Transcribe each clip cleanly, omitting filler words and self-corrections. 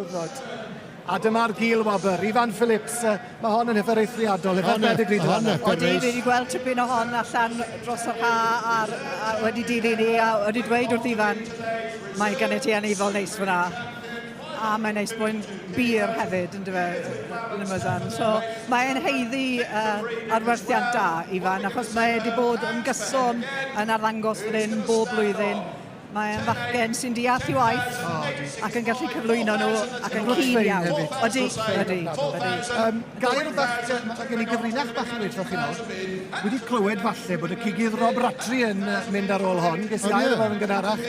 Hyfryd. A dyma'r gil wobr, Ifan Phillips, mae hon yn hyfer eithriadol, hyfer bedigri Dylan. Odi, fi wedi gweld tipyn o hon allan dros yr ha a'r, a wedi dilyn ni a wedi dweud wrth Ifan, mae gen i ti anifail neis fyna. A mae'n neis bod yn bir hefyd, yn dyfe, Limousin. So mae'n haeddu uh, arwerthiant da, Ifan, achos mae wedi bod yn gyson yn arddangos fan hyn bob blwyddyn. Mae e'n fachgen sy'n deall ei waith ac yn gallu cyflwyno nhw ac yn keen iawn. Odi, odi, odi. Um, gair bach, mae gen i gyfrinach bach i weithio chi nawr. Wedi clywed falle bod y cigydd Rob Rattray yn mynd ar ôl hon. Ges i air efo yn gynharach.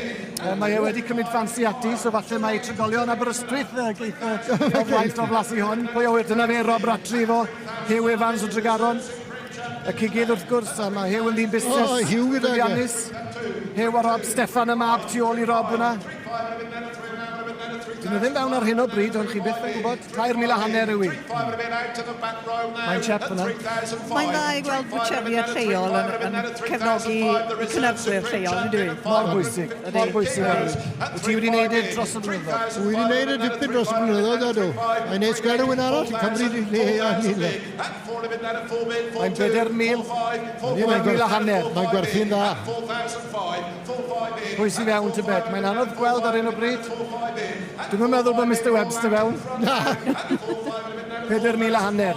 Mae e wedi cymryd ffansi ati, so falle mae trigolion Aberystwyth geith y fraint o flasu hon. Pwy a wyr, dyna fe Rob Rattray efo Hugh Evans o Dregaron. Y cigydd wrth gwrs, a mae Hugh yn ddyn busnes. O, Hugh gyda llwyddiannus. Hugh a Rob, Steffan y mab tu ôl i Rob yna. Dyn nhw ddim fewn ar hyn o bryd, ond chi byth yn gwybod. 3,500 yw hi. Mae'n chep yna. Mae'n dda i gweld bwtsieriaid lleol yn, yn cefnogi cynhyrchwyr lleol, yn dwi? Mor bwysig, mor bwysig. Wyt ti wedi gwneud e dros y blynyddoedd? Dwi wedi gwneud e dipyn dros y blynyddoedd, ydw. Mae'n neis gweld rhywun arall yn cymryd i le a ni le. Mae'n 4,000, 4,500. Mae'n gwerthu'n dda. Pwy sy'n fewn tybed? Mae'n anodd gweld ar hyn o bryd. Dwi'm yn meddwl bod Mister Webster fewn. Na. 4,500.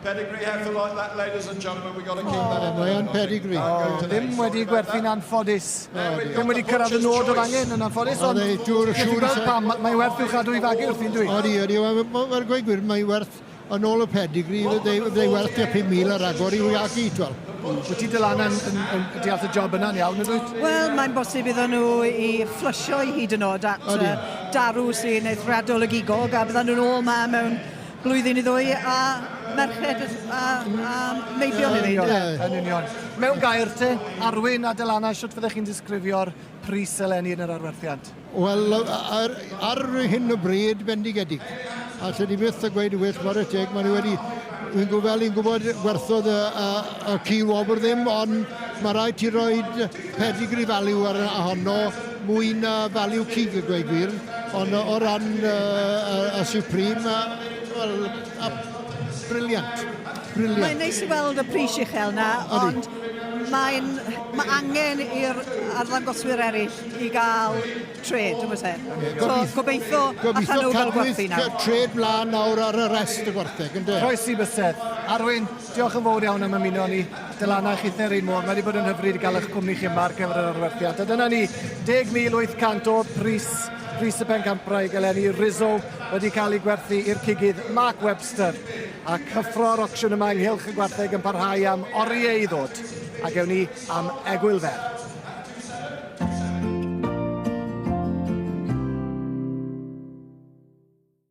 Pedigree heifer like that, ladies and gentlemen, we've got to keep that in Mae o'n pedigree. Oh, ddim wedi gwerthu'n anffodus. Ddim wedi cyrraedd y nod o'r angen yn anffodus, ond ti'n gweld pam, mae werth i'w chadw i fagu wrthi'n dwi. Odi, odi, mae'n gweud gwir, mae werth yn ôl y pedigree, fyddai werth tua 5,000 ar agor i'w iagu, twel. Wyt ti Dylan yn, yn, yn deall y job yna'n iawn, ydwyt? Wel, mae'n bosib iddyn nhw i fflysio i hyd yn oed at uh, darw sy'n eithriadol o gigog, a byddan nhw'n ôl ma mewn blwyddyn i ddwy a merched a, a meibion i fi. Yn union. Mewn gair te, Arwyn a Delana, sut fyddech chi'n disgrifio'r pris eleni yn yr arwerthiant? Wel, ar, ar hyn o bryd, bendigedig. A lle ni byth a gweud y well, chwarae teg, maen nhw wedi... Fi'n gwybod, fel i'n gwybod, gwerthodd y, y, y ci wobr ddim, ond mae rhaid ti roi pedigree value ar honno, mwy na value cig y gweud gwir. Ond o ran y, y, y Supreme, wel, brilliant. Brilliant. Mae'n neis i weld y pris uchel na, ond mae'n mae angen i'r arddangoswyr eraill i gael trade, yn oes e? So, gobeithio, gobeithio allan nhw gael gwerthu nawr. Trade mlaen nawr ar y rest y gwartheg, ynddo? Croesi bysedd. Arwyn, diolch yn fawr iawn am ymuno ni. Dylanna chither un môr. Mae wedi bod yn hyfryd i gael eich cwmni chi yma ar gyfer yr arwerthiant. A dyna ni, 10,800 o pris, pris y pencampwraig eleni. Rizzo wedi cael ei gwerthu i'r cigydd Mark Webster. A cyffro'r ocsiwn yma ynghylch y gwartheg yn parhau am oriau i ddod. A gewn ni am egwyl fer.